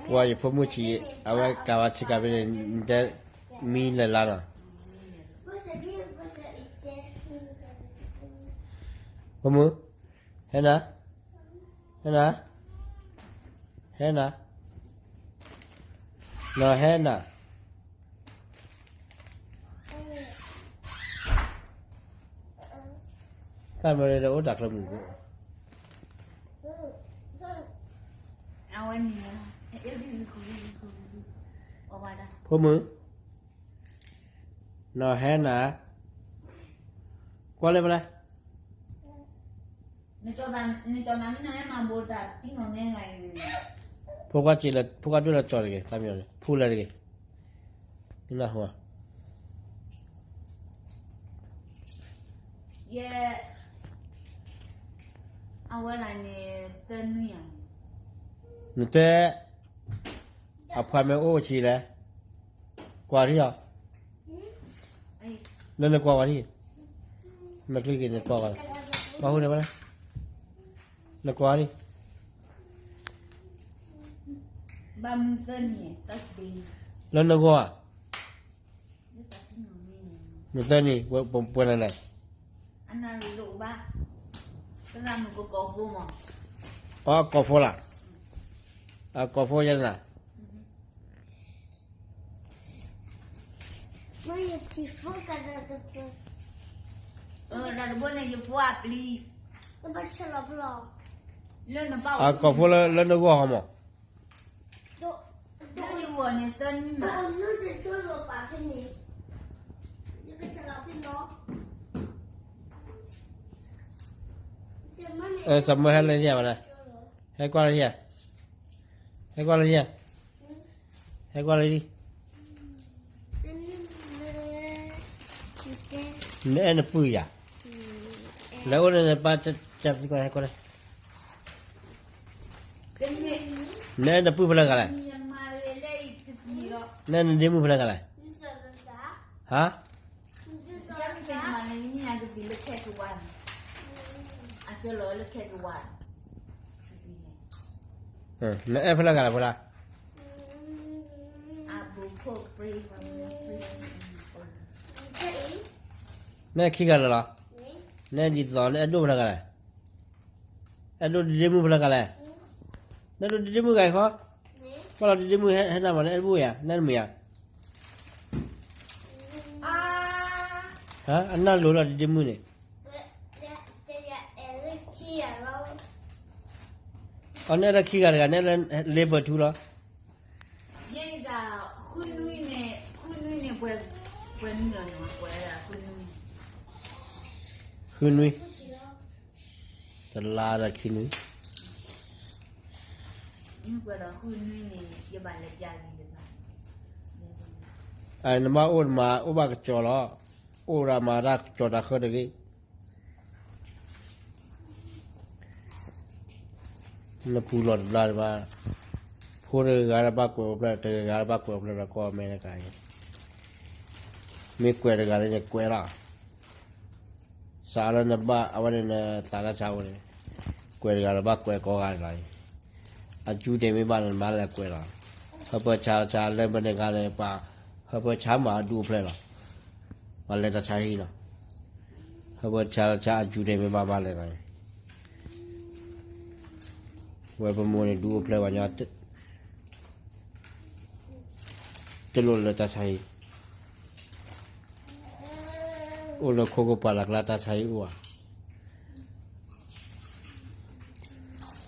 ပှၤယဖိမုၣ်ဆံး, အဝဲကးဝဲဆံးကးဖဲန့ၣ်, တဲမံလၢာ်လါနီၤ. ဖိမုၣ်, ဟဲနၤ, ဟဲနၤ, ဟဲနၤ, နီၤဟဲနၤ. တၢ်မ့ၢ်ဒီးအိၣ်တၢ်ချၢမုၢ်ကိး ဖိမုၣ်, နီၤဟဲနၤ, ကွၢ်လၢဖဲလဲၣ်, ဖိခွါစံးလၢ ဖိခွါဒိၣ်လၢကၠီတဂ့ၤ, တၢ်မ့ၢ်န့ၣ် ဖူလၢတဂ့ၤ, နနၢ်ဟူဧါ. ယဲ, အဝဲဒၣ်န့ၣ်, နတဲ, အဖှၤမ့ၢ်အိၣ်ဆံးလဲၣ်, ကွၢ်ထံၣ်အီၤ, လၢနကွၢ်ဝဲထံၣ်, မ့ၢ်ချံက့ၤနကွၢ်ဝဲ, ဘၣ်ဟူန့ၣ်ဝဲ, နကွၢ်ထံၣ် လၢနဂီၢ်ဧါ, မုၢ်သၢနံၤ, ပှဲၤနၤလဲၣ်, အကိးဖိလၢ, အကိးဖိယဲနၤ, အကိးဖိလၢနဂီၢ်ဟီမး, စမၢဟဲလၢယၤဘၣ်လဲၣ်, ဟဲကွၢ်လၢယၤ, ဟဲကွၢ်လၢယၤ, ဟဲကွၢ်လၢယၤ, နအဲၣ်နပုၢ်ယၤ, လဲၤအိၣ်လၢနပၢ်ကၢ်သံကွၢ်ဟဲကွၢ်လဲၣ်, နအဲၣ်နပုၢ်ဖဲလဲၣ်ဂၤလဲၣ်, နအဲၣ်နဒ့မုၣ်ဖဲလဲၣ်ဂၤလဲၣ်, ဟါ နအဲၣ်ဖဲလဲၣ်ဂၤလဲၣ်ဖိလၢ, နအဲၣ်ခံဂၤလၢာ်လီၤ, နအဲၣ်ဒ်သိး နအဲၣ်ဒိၣ်ဖဲလဲၣ်ဂၤလဲၣ်, အဲၣ်ဒိၣ်ဒ့မုၣ်ဖဲလဲၣ်ဂၤလဲၣ်, နအဲၣ်ဒိၣ်ဒ့မုၣ်ဂၤအံၤဃီ, ကွၢ်လီၤဒ့မုၣ်ဟဲနၤမး နအဲၣ်ဒိၣ်ယၤ နအဲၣ်မုာ်ယၤ အနၢ်လိၤလီၤဒ့မုၣ်န့ၣ်, အနအဲၣ်ဒိးခံဂၤတဂၤ နအဲၣ်လၢ labor ထူလီၤ, ယဲဒၣ်, ဃုနွံန့ၣ်, ဃုနွံန့ၣ်, ဃုနွံ, တလါဒီးခံနွံ, နဘၣ်အိၣ်မး အိၣ်ဘၣ်ကစီၤလီၤ, အိၣ်ဒၣ်မၤတၢ်ကစီၤတၢ်ဃၢတဂ့ၤ နပူၤလီၤတဘျါတဘၣ်, ဖိတဂၤလၢဘၣ်ကွဲးအိၣ်ဖျဲၣ် တဂၤလၢဘၣ်ကွဲးအိၣ်ဖျဲၣ်ဒီးကီၢ်အမဲရကၤအံၤ, မ့ၢ်ကွဲးတဂၤလၢန့ၣ်ကွဲးလီၤ, စးလၢနဘၣ် အဝဲန့ၣ်နသးတၢ်ဆါအိၣ်န့ၣ်, ကွဲးတဂၤလၢဘၣ်ကွဲးကိးဂၤန့ၣ်လီၤ, အကၠူတဲာ်မ့ၢ်ဘၣ်န့ၣ် နဘၣ်လဲၤကွဲးလီၤ, ဟၢဖၢဆါဆါလၢမ့ၢ်နဂၤန့ၣ် ပှၤ, ဟၢဖၢဆါမၤအဒူၣ်အိၣ်ဖျဲၣ်လီၤ, ပှၤလဲၤတၢ်ဆါဟံၣ်လီၤ, ဟၢဖၢဆါဆါအကၠူတဲာ်မ့ၢ်ဘၣ်ဘၣ်လဲၤလီၤ, ဝဲပမိၢ်န့ၣ်ဒူအိၣ်ဖျဲၣ်ပှၤညီ တလိၣ်လၢတၢ်ဆါဟံၣ်, အိၣ်လၢခိကပၤလၢ်ကျါတၢ်ဆါဟံၣ်အိၣ်ဧါ,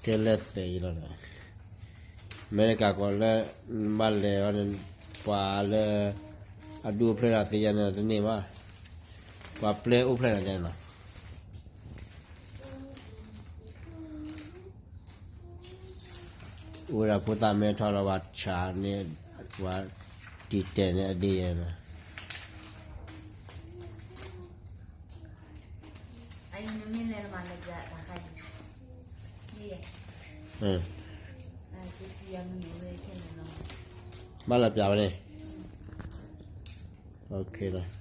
ကဲလဲၣ်သဲးအံၤလီၤ, အမဲရကၤကီးလၢ, ဘၣ်လဲၤအီၤန့ၣ်, ပှၤလၢ, အဒူၣ်အိၣ်ဖျဲၣ်ဒီးသ့ၣ်ညါန့ၣ်တန့ၢ်ဘၣ်, ပှၤပျဲအိၣ်ဖျဲၣ်လီၤန့ၣ်လီၤ အိၣ်ဝဲဒၣ်ဖိသၣ်မဲထီၣ်လီၤ ပှၤဆးန့ၣ်, ပှၤတံာ်တဲာ်န့ၣ်အဒ့ယဲန့ၣ်, ဘၣ်လီၤပျးဝဲန့ၣ်, လီၤ